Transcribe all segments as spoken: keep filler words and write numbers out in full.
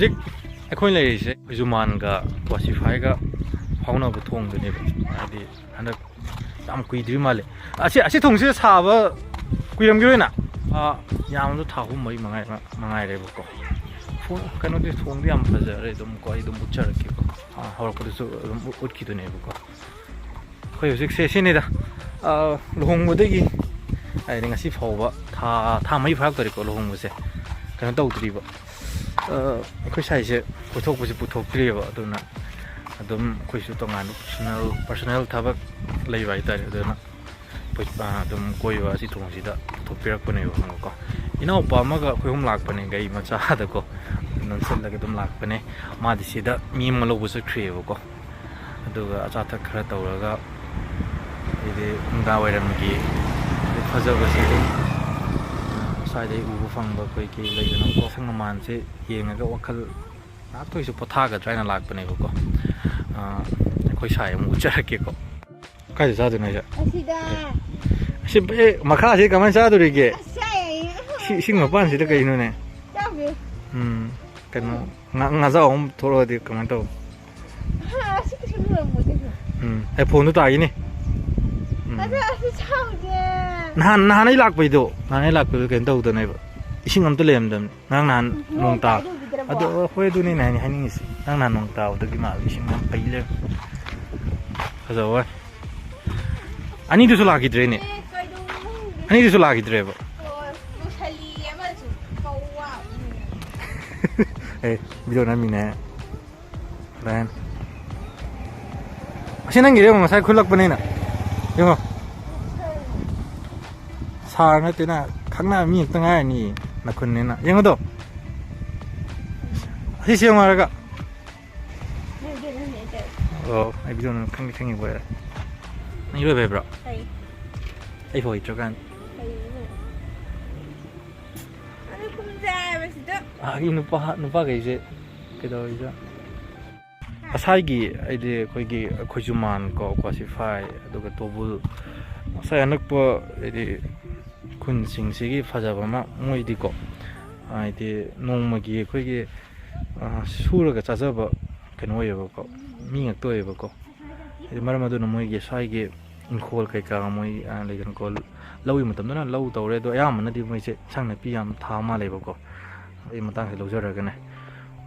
ꯍꯧꯖꯤꯛ ꯑꯩꯈꯣꯏ ꯂꯩꯔꯤꯁꯦ ꯈꯨꯖꯨꯃꯥꯟꯒ ꯀ꯭ꯋꯥꯁꯤꯐꯥꯏꯒ ꯐꯥꯎꯅꯕ ꯊꯣꯡꯗꯨꯅꯦꯕ꯫ ꯍꯥꯏꯗꯤ ꯍꯟꯗꯛ ꯌꯥꯝ ꯀꯨꯏꯗ꯭ꯔꯤ ꯃꯥꯜꯂꯦ꯫ ꯑꯁꯤ, ꯑꯁꯤ ꯊꯣꯡꯁꯦ ꯁꯥꯕ ꯀꯨꯏꯔꯝꯈꯤꯔꯣꯏꯅ꯫ ꯑꯥ, ꯌꯥꯝꯅ ꯊꯥ ꯑꯍꯨꯝ ꯃꯔꯤ ꯃꯉꯥꯏ-, ꯃꯉꯥꯏꯔꯦꯕꯀꯣ꯫ ꯐꯣꯟ, ꯀꯩꯅꯣꯗꯤ ꯊꯣꯡꯗꯤ ꯌꯥꯝ ꯐꯖꯔꯦ꯫ ꯑꯗꯨꯝ ꯀꯣ, ꯑꯩ ꯑꯗꯨꯝ ꯎꯠꯆꯔꯛꯀꯦꯀꯣ꯫ ꯑꯥ, ꯍꯧꯔꯛꯄꯗꯁꯨ ꯑꯗꯨꯝ ꯎꯠꯈꯤꯗꯨꯅꯦꯕꯀꯣ꯫ ꯑꯩꯈꯣꯏ ꯍꯧꯖꯤꯛꯁꯦ ꯁꯤꯅꯤꯗ, ꯑꯥ, ꯂꯨꯍꯣꯡꯕꯗꯒꯤ ꯍꯥꯏꯗꯤ ꯉꯁꯤ ꯐꯥꯎꯕ ꯊꯥ, ꯊꯥ ꯃꯔꯤ ꯐꯥꯔꯛꯇꯣꯔꯦꯀꯣ ꯂꯨꯍꯣꯡꯕꯁꯦ꯫ ꯀꯩꯅꯣ ꯇꯧꯗ꯭ꯔꯤꯕ꯫ ꯑꯥ, ꯑꯩꯈꯣꯏ ꯁ꯭ꯋꯥꯏꯁꯦ ꯀꯣꯏꯊꯣꯛꯄꯁꯦ ꯄꯨꯊꯣꯛꯇ꯭ꯔꯤꯑꯕ꯫ ꯑꯗꯨꯅ ꯑꯗꯨꯝ ꯑꯩꯈꯣꯏꯁꯨ ꯇꯣꯉꯥꯟꯕ personal, personal ꯊꯕꯛ ꯂꯩꯕ ꯍꯥꯏꯇꯥꯔꯦ꯫ ꯑꯗꯨꯅ ꯑꯩꯈꯣꯏ, ꯑꯥ, ꯑꯗꯨꯝ ꯀꯣꯏꯕ ꯑꯁꯤ ꯊꯣꯡꯁꯤꯗ ꯄꯨꯊꯣꯛꯄꯤꯔꯛꯄꯅꯦꯕ, ꯈꯪꯉꯕꯀꯣ꯫ ꯏꯅꯥꯎꯄꯥ ꯑꯃꯒ ꯑꯩꯈꯣꯏ ꯑꯍꯨꯝ ꯂꯥꯛꯄꯅꯦ ꯒꯥꯔꯤ ꯃꯆꯥꯗꯀꯣ, ꯅꯝꯁꯤꯜꯂꯒ ꯑꯗꯨꯝ ꯂꯥꯛꯄꯅꯦ꯫ ꯃꯥꯗꯤ ꯁꯤꯗ ꯃꯤ ꯑꯃ ꯂꯧꯕ ꯆꯠꯈ꯭ꯔꯤꯑꯕꯀꯣ꯫ ꯑꯗꯨꯒ ꯑꯆꯥ ꯑꯊꯛ ꯈꯔ ꯇꯧꯔꯒ, ꯑꯗꯩꯗꯤ ꯅꯨꯡꯗꯥꯡ ꯋꯥꯏꯔꯝꯒꯤ ꯐꯖꯕꯁꯤꯗꯤ ꯁ꯭ꯋꯥꯏꯗꯩ ꯎꯕ ꯐꯪꯕ ꯑꯩꯈꯣꯏꯒꯤ ꯂꯩꯗꯅꯀꯣ, ꯑꯁꯪ ꯑꯃꯥꯟꯁꯦ ꯌꯦꯡꯉꯒ ꯋꯥꯈꯜ ꯉꯥꯏꯍꯥꯛꯇ ꯑꯣꯏꯁꯨ ꯄꯣꯊꯥꯒꯗ꯭ꯔꯥ ꯍꯥꯏꯅ ꯂꯥꯛꯄꯅꯦꯕꯀꯣ꯫ ꯑꯥ, ꯑꯩꯈꯣꯏ ꯁꯥꯏ ꯑꯃꯨꯛ ꯎꯠꯆꯔꯛꯀꯦꯀꯣ꯫ ꯀꯥꯏꯗ ꯆꯥꯗꯣꯏꯅꯣ ꯍꯥꯏꯁꯦ? ꯑꯁꯤꯗ꯫ ꯑꯁꯤ, ꯑꯦ, ꯃꯈꯥꯁꯤ ꯀꯃꯥꯏꯅ ꯆꯥꯗꯣꯔꯤꯒꯦ? ꯑꯁ, ꯌꯥꯏꯌꯦ꯫ ꯁꯤ ꯏꯁꯤꯡ ꯃꯄꯥꯟꯁꯤꯗ ꯀꯩꯅꯣꯅꯦ? ꯆꯥꯎꯒꯦ꯫ ꯎꯝ, ꯀꯩꯅꯣ, ꯉꯥ-, ꯉꯥꯖꯥꯎ ꯑꯃ ꯊꯣꯛꯂꯛꯑꯗꯤ ꯀꯃꯥꯏꯅ ꯇꯧ? ꯍꯥ, ꯑꯁꯤ ꯀꯩꯁꯨ ꯂꯨꯔꯝꯃꯣꯏ ꯀꯩꯅꯣ꯫ ꯎꯝ, ꯑꯦ, ꯐꯣꯟꯗꯣ ꯇꯥꯈꯤꯅꯤ꯫ ꯎꯝ꯫ ꯑꯗꯣ ꯑꯁꯤ ꯆꯥꯎꯒꯦ꯫ ꯅꯍꯥꯟ, ꯅꯍꯥꯟ ꯑꯩ ꯂꯥꯛꯄꯩꯗꯣ, ꯅꯍꯥꯟ ꯑꯩ ꯂꯥꯛꯄꯩꯗꯣ ꯀꯩꯅꯣ ꯇꯧꯗꯅꯦꯕ, ꯏꯁꯤꯡ ꯑꯝꯇ ꯂꯩꯔꯝꯗꯕꯅꯤ꯫ ꯉꯔꯥꯡ ꯅꯍꯥꯟ ꯅꯣꯡ ꯅꯣꯡ ꯇꯥ-, ꯇꯥꯏꯗꯨ ꯎꯈꯤꯗ꯭ꯔꯕꯣ? ꯑꯗꯣ, ꯍꯣꯏ, ꯑꯗꯨꯅꯦ ꯑꯩꯅ ꯍꯥꯏꯅꯤꯡ-, ꯍꯥꯏꯅꯤꯡꯉꯤꯁꯤ꯫ ꯉꯔꯥꯡ ꯅꯍꯥꯟ ꯅꯣꯡ ꯇꯥꯕꯗꯒꯤ ꯃꯥꯜꯂꯦ, ꯏꯁꯤꯡ ꯌꯥꯝ ꯄꯩ ꯂꯩꯔꯝꯃꯦ꯫ ꯐꯖꯕ ꯋꯥꯅꯤ꯫ ꯑꯅꯤꯗꯨꯁꯨ ꯂꯥꯛꯈꯤꯗ꯭ꯔꯦꯅꯦ꯫ ꯑꯦ, ꯀꯩꯗꯧꯔꯝꯅꯣ ꯈꯪꯗꯦ꯫ ꯑꯅꯤꯗꯨꯁꯨ ꯂꯥꯛꯈꯤꯗ꯭ꯔꯦꯕ꯫ ꯍꯣꯏ, ꯃꯨꯁꯜꯂꯤ ꯑꯃꯁꯨ ꯀꯧ ꯋꯥ꯫ ꯑꯦ, ꯚꯤꯗꯤꯑꯣ ꯅꯝꯃꯤꯅꯦ꯫ ꯂꯥꯏꯟ꯫ ꯑꯁꯤ ꯅꯪꯒꯤꯗꯤ ꯌꯦꯡꯉꯣ, ꯉꯁꯥꯏ ꯈꯨꯜꯂꯛꯄꯅꯤꯅ꯫ ꯌꯦꯡꯉꯣ꯫ ꯁꯥꯔ ꯅꯠꯇꯦꯅ, ꯈꯪꯅꯕ ꯃꯤ ꯈꯛꯇ ꯉꯥꯏꯔꯅꯤ ꯅꯈꯨꯟꯅꯤꯅ꯫ ꯌꯦꯡꯉꯨꯗꯣ꯫ ꯑꯁꯤꯁꯦ ꯌꯦꯡꯉꯣ ꯍꯥꯏꯔꯒ꯫ ꯑꯣ, ꯑꯩ ꯚꯤꯗꯤꯑꯣ ꯅꯪ ꯈꯪꯗꯤ ꯈꯪꯉꯤꯕ ꯑꯣꯏꯔꯦ꯫ ꯅꯪ ꯏꯔꯣꯏꯕ ꯍꯩꯕ꯭ꯔꯣ? ꯍꯩ꯫ ꯑꯩ ꯐꯥꯎ ꯍꯩꯇ꯭ꯔꯀꯥꯟ꯫ ꯍꯩꯌꯦꯅꯦ꯫ ꯑꯗꯨ ꯀꯨꯝꯖꯦ ꯍꯥꯏꯕꯁꯤꯗ꯫ ꯑꯥꯒꯤ ꯅꯨꯄꯥ, ꯅꯨꯄꯥꯈꯩꯁꯦ ꯀꯩꯗꯧꯔꯤꯖꯥꯠꯅꯣ? ꯉꯁꯥꯏꯒꯤ ꯑꯩꯗꯤ ꯑꯩꯈꯣꯏꯒꯤ ꯈꯣꯏꯖꯨꯃꯥꯟ ꯀꯣ, ꯀ꯭ꯋꯥꯁꯤꯐꯥꯏ, ꯑꯗꯨꯒ ꯇꯣꯕꯨꯜ, ꯉꯁꯥꯏ ꯑꯅꯛꯄ ꯍꯥꯏꯗꯤ ꯈꯨꯟꯁꯤꯡꯁꯤꯒꯤ ꯐꯖꯕ ꯑꯃ ꯃꯣꯏꯗꯤꯀꯣ, ꯍꯥꯏꯗꯤ ꯅꯣꯡꯃꯒꯤ ꯑꯩꯈꯣꯏꯒꯤ ꯑ, ꯁꯨꯔꯒ ꯆꯥꯖꯕ ꯀꯩꯅꯣ ꯑꯣꯏꯌꯦꯕꯀꯣ, ꯃꯤ ꯉꯥꯛꯇ ꯑꯣꯏꯌꯦꯕꯀꯣ꯫ ꯍꯥꯏꯗꯤ ꯃꯔꯝ ꯑꯗꯨꯅ ꯃꯣꯏꯒꯤ ꯁ꯭ꯋꯥꯏꯒꯤ ꯏꯪꯈꯣꯜ ꯀꯩꯀꯥ ꯃꯣꯏ, ꯑ, ꯂꯩꯗꯅꯀꯣ, ꯂꯧꯒꯤ ꯃꯇꯝꯗꯅ ꯂꯧ ꯇꯧꯔꯦ, ꯑꯗꯣ ꯑꯌꯥꯝꯕꯅꯗꯤ ꯃꯣꯏꯁꯦ ꯏꯟꯁꯥꯡ ꯅꯥꯄꯤ ꯌꯥꯝ ꯊꯥꯕ ꯃꯥꯜꯂꯦꯕꯀꯣ꯫ ꯑꯗꯨꯒꯤ ꯃꯇꯥꯡꯁꯦ ꯂꯧꯖꯔꯒꯅꯦ,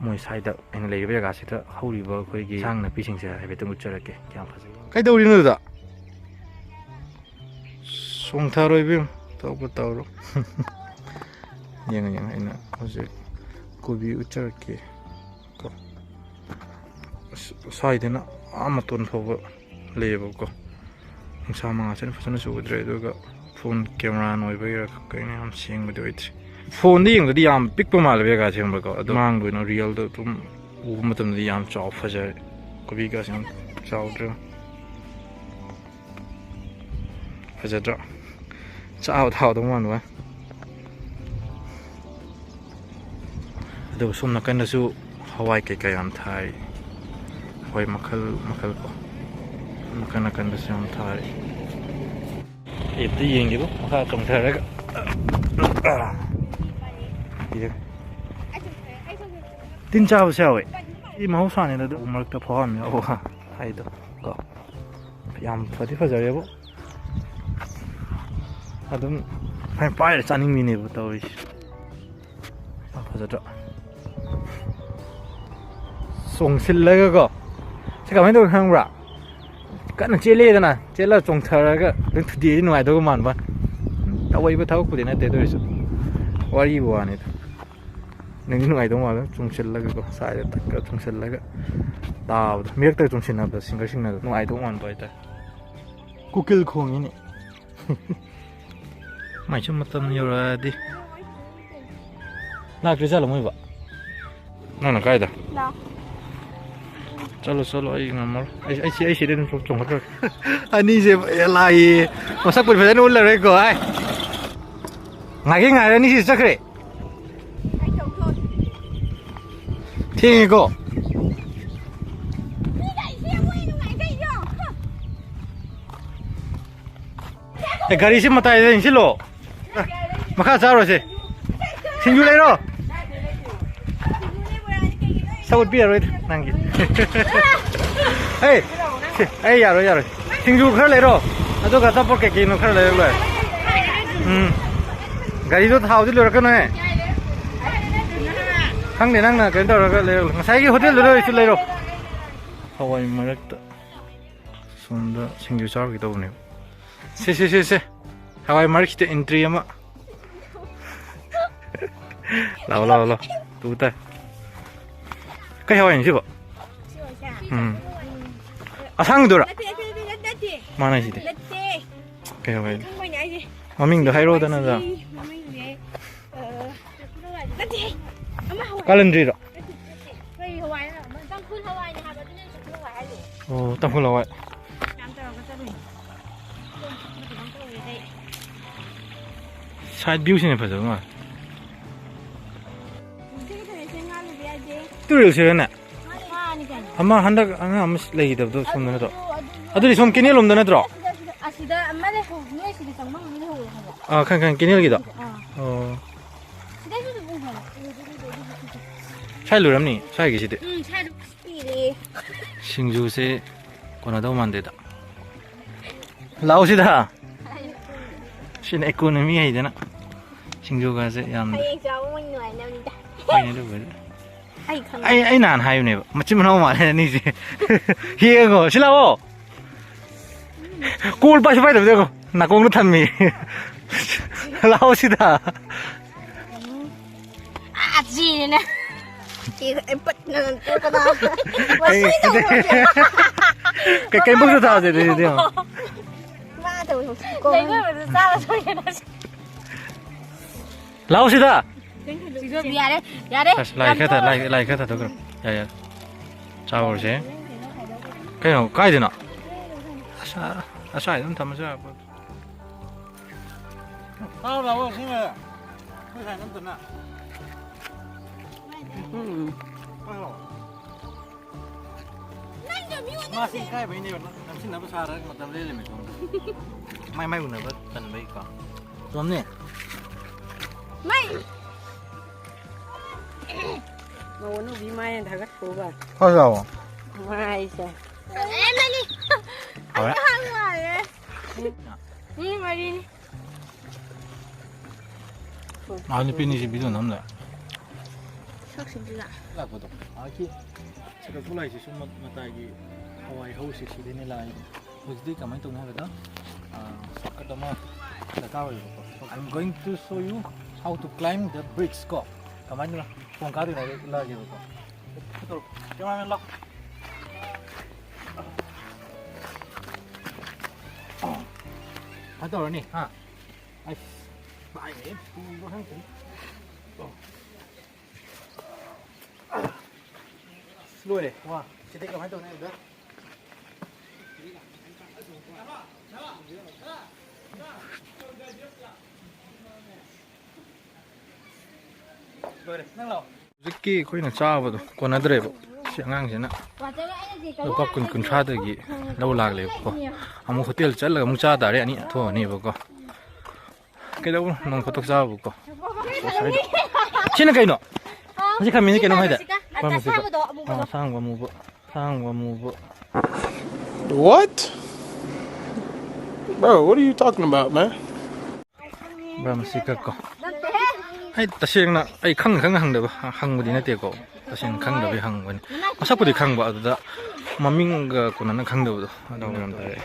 ꯃꯣꯏ ꯁ꯭ꯋꯥꯏꯗ ꯑꯩꯅ ꯂꯩꯔꯤꯕ ꯖꯒꯥꯁꯤꯗ ꯍꯧꯔꯤꯕ ꯑꯩꯈꯣꯏꯒꯤ ꯏꯟꯁꯥꯡ ꯅꯥꯄꯤꯁꯤꯡꯁꯦ ꯍꯥꯏꯐꯦꯠꯇꯪ ꯎꯠꯆꯔꯛꯀꯦ꯫ ꯀꯌꯥꯝ ꯐꯖꯩ꯫ ꯀꯩꯗꯧꯔꯤꯅꯣ ꯑꯗꯨꯗ? ꯆꯣꯡꯊꯔꯣ ꯏꯕꯦꯝ, ꯇꯧꯕ ꯇꯧꯔꯣ꯫ ꯌꯦꯡꯉꯣ, ꯌꯦꯡꯉꯣ, ꯑꯩꯅ ꯍꯧꯖꯤꯛ ꯀꯣꯕꯤ ꯎꯠꯆꯔꯛꯀꯦ ꯀꯣ꯫ ꯑꯁ, ꯁ꯭ꯋꯥꯏꯗꯅ ꯑꯥ ꯃꯇꯣꯟ ꯐꯥꯎꯕ ꯂꯩꯌꯦꯕꯀꯣ꯫ ꯅꯨꯡꯁꯥ ꯃꯉꯥꯜꯁꯤꯅ ꯐꯖꯅꯁꯨ ꯎꯗ꯭ꯔꯦ, ꯑꯗꯨꯒ ꯐꯣꯟ ꯀꯦꯃꯦꯔꯥ ꯑꯣꯏꯕꯒꯤꯔꯥ ꯀꯩꯅꯣ, ꯌꯥꯝ ꯁꯦꯡꯕꯗꯤ ꯑꯣꯏꯗ꯭ꯔꯦ꯫ ꯐꯣꯟꯗ ꯌꯦꯡꯕꯗꯗꯤ ꯌꯥꯝ ꯄꯤꯛꯄ ꯃꯥꯜꯂꯦꯕ ꯖꯒꯥꯁꯦ, ꯈꯪꯕ꯭ꯔꯥꯀꯣ? ꯑꯗꯣ ꯃꯥꯡꯗ ꯑꯣꯏꯅ ꯔꯤꯌꯦꯜꯗ ꯑꯗꯨꯝ ꯎꯕ ꯃꯇꯝꯗꯗꯤ ꯌꯥꯝ ꯆꯥꯎ ꯐꯖꯔꯦ꯫ ꯀꯣꯕꯤꯒꯁꯦ ꯌꯥꯝ ꯆꯥꯎꯗ꯭ꯔꯦ꯫ ꯐꯖꯗ꯭ꯔꯣ? ꯆꯥꯕ ꯊꯥꯎꯗꯧ ꯃꯥꯟꯕ꯫ ꯑꯗꯨꯒ ꯁꯣꯝ ꯅꯥꯀꯟꯗꯁꯨ ꯍꯋꯥꯏ ꯀꯩꯀꯥ ꯌꯥꯝ ꯊꯥꯏ꯫ ꯍꯋꯥꯏ ꯃꯈꯜ ꯃꯈꯜ ꯀꯣ꯫ ꯅꯥꯀꯟ ꯅꯥꯀꯟꯗꯁꯨ ꯌꯥꯝ ꯊꯥꯔꯤ꯫ ꯑꯦꯞꯇ ꯌꯦꯡꯒꯦꯕꯨ, ꯃꯈꯥ ꯆꯣꯡꯊꯔꯒ꯫ ꯇꯤꯟ ꯆꯥꯕꯁꯨ ꯌꯥꯎꯋꯦ꯫ ꯁꯤ ꯃꯍꯧꯁꯥꯅꯤꯗ, ꯑꯗꯨ ꯃꯔꯛꯇ ꯐꯥꯎꯍꯟꯕ ꯌꯥꯎꯕ ꯍꯥꯏꯗꯣ ꯀꯣ꯫ ꯌꯥꯝ ꯐꯗꯤ ꯐꯖꯔꯦꯕꯨ꯫ ꯑꯗꯨꯝ ꯁꯨꯃꯥꯏꯅ ꯄꯥꯏꯔ ꯆꯥꯅꯤꯡꯕꯤꯅꯦꯕ ꯇꯧꯔꯤꯁꯦ꯫ ꯌꯥꯝ ꯐꯖꯗ꯭ꯔꯣ? ꯆꯣꯡꯁꯤꯜꯂꯒꯀꯣ꯫ ꯁꯤ ꯀꯃꯥꯏꯅ ꯇꯧꯒꯦ ꯈꯪꯕ꯭ꯔꯥ? ꯀꯟꯅ ꯆꯦꯜꯂꯦꯗꯅ, ꯆꯦꯜꯂꯒ ꯆꯣꯡꯊꯔꯒ ꯑꯗꯨꯝ ꯊꯨꯗꯦꯛꯑꯗꯤ ꯅꯨꯡꯉꯥꯏꯗꯧꯕ ꯃꯥꯟꯕ꯫ ꯇꯧꯕ ꯊꯕꯛꯄꯨꯗꯤ ꯅꯠꯇꯦ, ꯑꯗꯨ ꯑꯣꯏꯔꯁꯨ ꯋꯥꯔꯤꯕꯨ ꯋꯥꯅꯤꯗ꯫ ꯅꯨꯡꯗꯤ ꯅꯨꯡꯉꯥꯏꯗꯧ ꯃꯥꯜꯂꯦ, ꯆꯣꯡꯁꯤꯜꯂꯒꯀꯣ, ꯁꯥꯏꯗ ꯇꯛꯀ ꯆꯣꯡꯁꯤꯜꯂꯒ ꯇꯥꯕꯗꯣ, ꯃꯤꯔꯛꯇꯒ ꯆꯣꯡꯁꯤꯟꯅꯕꯗꯣ, ꯁꯤꯡꯒꯔꯁꯤꯡꯅ ꯅꯨꯡꯉꯥꯏꯗꯧ ꯃꯥꯟꯕ ꯍꯥꯏꯇꯥꯔꯦ꯫ ꯀꯨꯀꯤꯜ ꯈꯣꯡꯉꯤꯅꯦ꯫ ꯃꯥꯏꯁꯨ ꯃꯇꯝ ꯌꯧꯔꯛꯑꯗꯤ꯫ ꯂꯥꯛꯇ꯭ꯔꯤ ꯖꯥꯠꯂꯣ ꯃꯣꯏꯕꯣ? ꯅꯪꯅ ꯀꯥꯏꯗ? ꯂꯥꯛ꯫ ꯆꯠꯂꯣ, ꯆꯠꯂꯣ, ꯑꯩ ꯉꯝꯃꯔꯣꯏ꯫ ꯑꯩ, ꯑꯩ, ꯑꯩ ꯁꯤꯗꯩ ꯑꯗꯨꯝ ꯆꯣꯡ-, ꯆꯣꯡꯈꯠꯈ꯭ꯔꯒꯦ꯫ ꯑꯅꯤꯁꯦ ꯂꯥꯛꯏ꯫ ꯃꯁꯛꯄꯨꯗꯤ ꯐꯖꯅ ꯎꯠꯂꯔꯣꯏꯀꯣ, ꯑꯩ꯫ ꯉꯥꯏꯒꯦ ꯉꯥꯏꯔꯦ, ꯑꯅꯤꯁꯤ ꯆꯠꯈ꯭ꯔꯦ꯫ ꯊꯦꯡꯉꯦꯀꯣ꯫ ꯑꯦ, ꯒꯥꯔꯤꯁꯤ ꯃꯇꯥꯏꯗ ꯏꯟꯁꯤꯜꯂꯣ꯫ ꯃꯈꯥ ꯆꯥꯔꯨꯔꯁꯦ꯫ ꯁꯤꯡꯖꯨ ꯂꯩꯔꯣ꯫ ꯎꯠꯄꯤꯔꯔꯣꯏꯗ ꯅꯪꯒꯤ꯫ ꯑꯩ, ꯁꯤ, ꯑꯩ ꯌꯥꯔꯣꯏ, ꯌꯥꯔꯣꯏ꯫ ꯁꯤꯡꯖꯨ ꯈꯔ ꯂꯩꯔꯣ, ꯑꯗꯨꯒ ꯑꯆꯥꯄꯣꯠ ꯀꯩꯀꯩꯅꯣ ꯈꯔ ꯂꯩꯔꯣ, ꯂꯣꯏꯔꯦ꯫ ꯎꯝ꯫ ꯒꯥꯔꯤꯗꯣ ꯊꯥꯎꯗꯤ ꯂꯣꯏꯔꯛꯀꯅꯨꯍꯦ꯫ ꯈꯪꯗꯦ, ꯅꯪꯅ ꯀꯩꯅꯣ ꯇꯧꯔꯒ ꯂꯩꯔꯣ꯫ ꯉꯁꯥꯏꯒꯤ ꯍꯣꯇꯦꯜꯗꯨꯗ ꯑꯣꯏꯔꯁꯨ ꯂꯩꯔꯣ꯫ ꯍꯋꯥꯏ ꯃꯔꯛꯇ ꯁꯣꯝꯗ ꯁꯤꯡꯖꯨ ꯆꯥꯔꯨꯒꯦ ꯇꯧꯕꯅꯦꯕ꯫ ꯁꯦ, ꯁꯦ, ꯁꯦ, ꯁꯦ꯫ ꯍꯋꯥꯏ ꯃꯔꯛꯁꯤꯗ entry ꯑꯃ꯫ ꯂꯥꯛꯑꯣ, ꯂꯥꯛꯑꯣ, ꯂꯥꯛꯑꯣ꯫ ꯇꯨ ꯇꯥꯏ꯫ ꯀꯩ ꯍꯋꯥꯏꯅꯣ ꯁꯤꯕꯣ? ꯁꯤ ꯑꯣꯏꯁꯦ? ꯎꯝ꯫ ꯑꯁꯥꯡꯕꯗꯨꯔꯥ? ꯅꯠꯇꯦ, ꯅꯠꯇꯦ, ꯅꯠꯇꯦ, ꯅꯠꯇꯦ꯫ ꯃꯥꯟꯅꯩꯁꯤꯗꯤ꯫ ꯅꯠꯇꯦ꯫ ꯀꯩ ꯍꯋꯥꯏꯅꯣ? ꯈꯪꯕꯩꯅꯦ ꯍꯥꯏꯁꯦ꯫ ꯃꯃꯤꯡꯗꯣ ꯍꯥꯏꯔꯛꯑꯣꯗꯅ, ꯑꯗꯣ꯫ ꯁꯤ ꯃꯃꯤꯡꯁꯦ, ꯑ, ꯅꯠꯇꯦ꯫ ꯑꯃ ꯍꯋꯥꯏ꯫ ꯀꯥꯂꯟꯗ꯭ꯔꯤꯔꯣ? ꯅꯠꯇꯦ, ꯅꯠꯇꯦ꯫ ꯀꯩ ꯍꯋꯥꯏꯅꯣ? ꯇꯥꯡꯈꯨꯜ ꯍꯋꯥꯏꯅꯦ ꯍꯥꯏꯕ, ꯑꯗꯨꯅꯦ ꯇꯥꯡꯈꯨꯜ ꯍꯋꯥꯏ ꯍꯥꯏꯁꯦ꯫ ꯑꯣ, ꯇꯥꯡꯈꯨꯜ ꯍꯋꯥꯏ꯫ ꯌꯥꯝ ꯇꯧꯔꯒ ꯆꯠꯂꯨꯏ꯫ ꯁꯥꯏꯠ ꯚ꯭ꯌꯨꯁꯤꯅ ꯐꯖꯕ ꯃꯥꯜꯂꯦ꯫ ꯁꯤꯒꯤ ꯇꯧꯔꯤꯁꯦ ꯉꯥ ꯂꯩꯕ ꯌꯥꯗꯦ꯫ ꯇꯨꯔꯦꯜꯁꯤꯔꯅꯦ? ꯃꯥꯅꯤ ꯀꯩꯅꯣ꯫ ꯑꯃ ꯍꯟꯗꯛ ꯑꯉꯥꯡ ꯑꯃ ꯂꯩꯈꯤꯗꯕꯗꯣ ꯁꯣꯝꯗ ꯅꯠꯇ꯭ꯔꯣ? ꯑꯗꯨꯗꯤ ꯁꯣꯝ ꯀꯦꯅꯦꯜ ꯂꯣꯝꯗ ꯅꯠꯇ꯭ꯔꯣ? ꯑꯁꯤꯗ, ꯑꯁꯤꯗ ꯑꯃ ꯂꯩꯍꯧ-, ꯅꯣꯏ ꯁꯤꯗ ꯆꯪꯐꯝ ꯑꯃ ꯂꯩꯍꯧꯋꯦ ꯍꯥꯏꯕ꯫ ꯑꯥ, ꯈꯪ-, ꯈꯪ-, ꯀꯦꯅꯦꯜꯒꯤꯗꯣ? ꯑꯥ꯫ ꯑꯣ꯫ ꯁꯤꯗꯩꯁꯨ ꯑꯗꯨꯝ ꯎ ꯍꯥꯏꯕ꯫ ꯁ꯭ꯋꯥꯏ ꯂꯣꯏꯔꯝꯅꯤ, ꯁ꯭ꯋꯥꯏꯒꯤꯁꯤꯗꯤ꯫ ꯎꯝ, ꯁ꯭ꯋꯥꯏꯗ ꯄꯤꯔꯦ꯫ ꯁꯤꯡꯖꯨꯁꯦ ꯀꯣꯟꯅꯗꯧ ꯃꯥꯟꯗꯦꯗ꯫ ꯂꯥꯛꯑꯣ ꯁꯤꯗ꯫ ꯁꯤꯅ economy ꯍꯩꯗꯅ꯫ ꯁꯤꯡꯖꯨꯒꯁꯦ ꯌꯥꯝꯅ ꯍꯌꯦꯡ ꯆꯥꯕ ꯃꯣꯏ ꯅꯨꯡꯉꯥꯏꯅꯕꯅꯤꯗ꯫ ꯍꯣꯏꯅꯦ ꯑꯗꯨꯕꯨꯗꯤ꯫ ꯑꯩ ꯈꯪꯉꯦ꯫ ꯑꯩ, ꯑꯩ ꯅꯍꯥꯟ ꯍꯥꯏꯕꯅꯦꯕ, ꯃꯆꯤꯟ ꯃꯅꯥꯎ ꯃꯥꯜꯂꯦ ꯑꯅꯤꯁꯦ꯫ ꯌꯦꯡꯉꯣ, ꯁꯤ ꯂꯥꯛꯑꯣ꯫ ꯀꯣꯜ ꯄꯥꯏꯁꯨ ꯄꯥꯏꯗꯕꯗ ꯌꯦꯡꯉꯣ, ꯅꯥꯀꯣꯡꯗ ꯊꯝꯃꯤ꯫ ꯂꯥꯛꯑꯣ ꯁꯤꯗ꯫ ꯑꯥ, ꯆꯤꯅꯤꯅꯦ꯫ ꯆꯤ-, ꯑꯩ ꯄꯠꯅ ꯇꯣꯛꯀꯗ꯫ ꯀꯩ-, ꯃꯁꯤ ꯇꯧꯔꯣꯏꯁꯦ꯫ ꯀꯩ-, ꯀꯩꯝꯕꯧꯁꯨ ꯊꯥꯗꯦ ꯑꯗꯨꯗꯤ, ꯌꯦꯡꯉꯣ꯫ ꯃꯥ ꯇꯧꯔꯣꯏꯁꯦ꯫ ꯂꯩꯉꯣꯏ ꯑꯣꯏꯔꯁꯨ ꯆꯥꯔ ꯊꯣꯛꯑꯦ ꯅꯪ꯫ ꯂꯥꯛꯑꯣ ꯁꯤꯗ꯫ ꯆꯤꯡꯈꯠꯂꯨ꯫ ꯌꯥꯔꯦ, ꯌꯥꯔꯦ꯫ ꯑꯁ, ꯂꯥꯏ ꯌꯥꯝ ꯈꯔ ꯊꯥ-, ꯇꯧꯔꯦ꯫ ꯂꯥꯏ, ꯂꯥꯏ ꯈꯔ ꯊꯥꯗꯣꯛꯈ꯭ꯔꯣ꯫ ꯌꯥꯔꯦ, ꯌꯥꯔꯦ꯫ ꯆꯥꯔꯨꯔꯁꯦ꯫ ꯀꯩꯅꯣ, ꯀꯥꯏꯗꯅꯣ? ꯑꯁ, ꯑꯁ꯭ꯋꯥꯏꯗ ꯑꯗꯨꯝ ꯊꯝꯃꯁꯨ ꯌꯥꯕ ꯄꯣꯠ꯫ ꯂꯥꯛꯑꯣ, ꯂꯥꯛꯑꯣ, ꯁꯤꯅ꯫ ꯑꯩꯈꯣꯏ ꯁ꯭ꯋꯥꯏꯗ ꯑꯝꯇꯅ꯫ ꯎꯝ꯫ ꯂꯥꯛꯑꯣ꯫ ꯃꯥꯁꯤ ꯏꯀꯥꯏꯕꯩꯅꯦꯕ, ꯅꯝꯁꯤꯟꯅꯕ ꯁꯥꯔꯒ ꯃꯇꯝ ꯂꯦꯜꯂꯤꯃꯤ ꯁꯣꯝꯗ꯫ ꯃꯥꯏ, ꯃꯥꯏ ꯎꯅꯕ ꯇꯟꯕꯩꯀꯣ꯫ ꯇꯣꯝꯅꯦ꯫ ꯃꯥꯏ꯫ ꯃꯧ ꯑꯅꯧꯕꯤ ꯃꯥꯏ ꯍꯦꯟꯅ ꯊꯥꯒꯠꯈ꯭ꯔꯣꯕ꯫ ꯈꯔ ꯆꯥꯎꯑꯣ꯫ ꯃꯥꯏꯁꯦ꯫ ꯍꯥꯎꯔꯦ꯫ ꯃꯤ ꯃꯔꯤꯅꯤ꯫ ꯑꯥ, ꯅꯨꯄꯤꯅꯤꯁꯤ ꯚꯤꯗꯤꯑꯣ ꯅꯝ ꯂꯩ꯫ ꯁꯛꯁꯤꯡꯁꯤꯒ꯫ ꯂꯥꯛꯄꯗꯣ꯫ ꯑꯥꯒꯤ ꯁꯥꯏꯀꯜ ꯊꯧ ꯂꯥꯛꯏꯁꯤꯁꯨ ꯃ-, ꯃꯇꯥꯏꯒꯤ ꯍꯋꯥꯏ ꯍꯧꯁꯤ ꯁꯤꯗꯩꯅꯦ ꯂꯥꯛꯏꯗꯣ꯫ ꯍꯧꯖꯤꯛꯇꯤ ꯀꯃꯥꯏꯅ ꯇꯧꯅꯤ ꯍꯥꯏꯕꯗ, ꯑꯥ, shortcut ꯑꯃ ꯗꯔꯀꯥꯔ ꯑꯣꯏꯌꯦꯕꯀꯣ꯫ I'm going to show you how to climb the bridge ꯀꯣ꯫ ꯀꯃꯥꯏꯅ ꯊꯣꯡ ꯀꯥꯗꯣꯏꯅꯣ ꯍꯥꯏꯗꯣ ꯎꯠꯂꯛꯑꯒꯦꯕꯀꯣ꯫ ꯀꯦꯃꯦꯔꯥꯃꯦꯟ ꯂꯥꯎ꯫ ꯀꯃꯥꯏꯅ ꯇꯧꯔꯅꯤ? ꯍꯥ? ꯑꯩꯁ, ꯄꯥꯏꯔꯦ꯫ ꯄꯨꯕ ꯈꯪꯗ꯭ꯔꯦ꯫ ꯑꯣ꯫ ꯑꯁ, ꯂꯣꯏꯔꯦ꯫ ꯋꯥ꯫ ꯁꯤꯗꯤ ꯀꯃꯥꯏꯅ ꯇꯧꯅꯤ ꯍꯥꯏꯕꯗ? ꯂꯣꯏꯔꯦ꯫ ꯅꯪ ꯂꯥꯛꯑꯣ꯫ ꯍꯧꯖꯤꯛꯀꯤ ꯑꯩꯈꯣꯏꯅ ꯆꯥꯕꯗꯣ ꯀꯣꯟꯅꯗ꯭ꯔꯦꯕ꯫ ꯁꯤ ꯑꯉꯥꯡꯁꯤꯅ ꯂꯨꯄꯥ ꯀꯨꯟ ꯀꯨꯟꯊ꯭ꯔꯥꯗꯒꯤ ꯂꯧ ꯂꯥꯛꯂꯦꯕꯀꯣ꯫ ꯑꯃꯨꯛ ꯍꯣꯇꯦꯜ ꯆꯠꯂꯒ ꯑꯃꯨꯛ ꯆꯥ ꯇꯥꯔꯦ, ꯑꯅꯤ ꯊꯣꯛꯑꯅꯦꯕꯀꯣ꯫ ꯀꯩꯗꯧꯕꯅꯣ ꯅꯣꯡ ꯐꯥꯗꯣꯛ ꯆꯥꯕꯕꯨꯀꯣ? ꯁꯤꯅ ꯀꯩꯅꯣ? ꯁꯤ ꯈꯥꯃꯦꯟꯁꯤ ꯀꯩꯅꯣ ꯍꯥꯏꯗꯥꯏ? ꯄꯥꯔꯃꯥꯁꯤꯀꯥ꯫ ꯑꯁꯥꯡꯕ ꯑꯃꯨꯕ꯫ ꯑꯥ, ꯑꯁꯥꯡꯕ ꯑꯃꯨꯕ꯫ ꯑꯁꯥꯡꯕ ꯑꯃꯨꯕ꯫ What? Bro, what are you talking about, man? ꯄꯥꯔꯃꯥꯁꯤꯀꯥ ꯀꯣ꯫ ꯑꯩ ꯇꯁꯦꯡꯅ ꯑꯩ ꯈꯪ ꯈꯪ ꯍꯪꯗꯕ, ꯍꯪꯕꯗꯤ ꯅꯠꯇꯦꯀꯣ꯫ ꯇꯁꯦꯡꯅ ꯈꯪꯗꯕꯩ ꯍꯪꯕꯅꯤ꯫ ꯃꯁꯛꯄꯨꯗꯤ ꯈꯪꯕ, ꯑꯗꯨꯗ ꯃꯃꯤꯡꯒ ꯀꯣꯟꯅꯅ ꯈꯪꯗꯕꯗꯣ꯫ ꯑꯗꯨ ꯌꯥꯝ ꯇꯥꯔꯦ꯫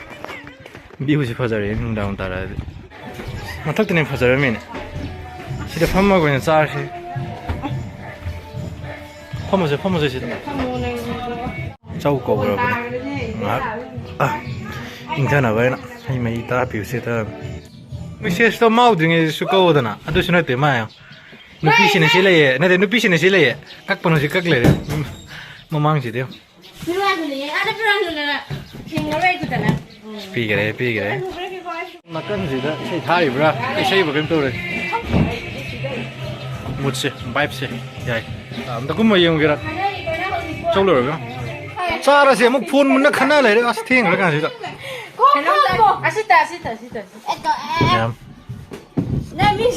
Viewꯁꯤ ꯐꯖꯔꯦ ꯅꯨꯡꯗꯥꯡ ꯇꯥꯔꯛꯑꯗꯤ꯫ ꯃꯊꯛꯇꯅ ꯐꯖꯔꯝꯃꯤꯅꯦ꯫ ꯁꯤꯗ ꯐꯝꯃꯒ ꯑꯣꯏꯅ ꯆꯥꯔꯁꯤ꯫ ꯐꯝꯃꯁꯦ, ꯐꯝꯃꯁꯦ ꯁꯤꯗ꯫ ꯆꯧ ꯀꯧꯈ꯭ꯔꯕꯅꯦ꯫ ꯉꯥꯏꯍꯥꯛ, ꯑ, ꯏꯪꯊꯅꯕ ꯍꯥꯏꯅ ꯍꯩ ꯃꯍꯤ ꯇꯔꯥ ꯄꯤꯕꯁꯦ ꯊꯛꯑꯒ꯫ Messageꯇꯣ ꯃꯥ ꯎꯗ꯭ꯔꯤꯉꯩꯗꯁꯨ ꯀꯛꯑꯣꯗꯅ꯫ ꯑꯗꯨꯁꯨ ꯅꯠꯇꯦ ꯃꯥ ꯌꯦꯡꯉꯣ꯫ ꯅꯨꯄꯤꯁꯤꯅ ꯁꯤ ꯂꯩꯌꯦ꯫ ꯅꯠꯇꯦ, ꯅꯨꯄꯤꯁꯤꯅ ꯁꯤ ꯂꯩꯌꯦ꯫ ꯀꯛꯄꯅ ꯍꯧꯖꯤꯛ ꯀꯛ ꯂꯩꯔꯦ꯫ ꯃꯃꯥꯡꯁꯤꯗꯤ ꯌꯦꯡꯉꯣ꯫ ꯄꯤꯈꯔꯦ, ꯄꯤꯈꯔꯦ꯫ ꯅꯥꯀꯟꯁꯤꯗ ꯏꯁꯩ ꯊꯥꯔꯤꯕ꯭ꯔꯥ? ꯏꯁꯩꯕꯨ ꯀꯩꯝ ꯇꯧꯔꯦ꯫ Moodꯁꯦ, vibeꯁꯦ ꯌꯥꯏ꯫ ꯑꯝꯇ ꯀꯨꯝꯃ ꯌꯦꯡꯉꯨꯒꯦꯔꯥ? ꯆꯧ ꯂꯣꯏꯔꯒ꯫ ꯆꯥꯔꯁꯦ, ꯑꯃꯨꯛ phone ꯃꯨꯟꯅ ꯈꯟꯅ ꯂꯩꯔꯦ꯫ ꯑꯁ, ꯊꯦꯡꯈ꯭ꯔ ꯀꯥꯟꯁꯤꯗ꯫ ꯀꯩꯅꯣꯝꯇ, ꯑꯁꯤ ꯇ-, ꯑꯁꯤ ꯇ-, ꯑꯁꯤ ꯇ-, ꯑꯁꯤ ꯇ-꯫ ꯃꯌꯥꯝ꯫ ꯅꯪ ꯃꯤ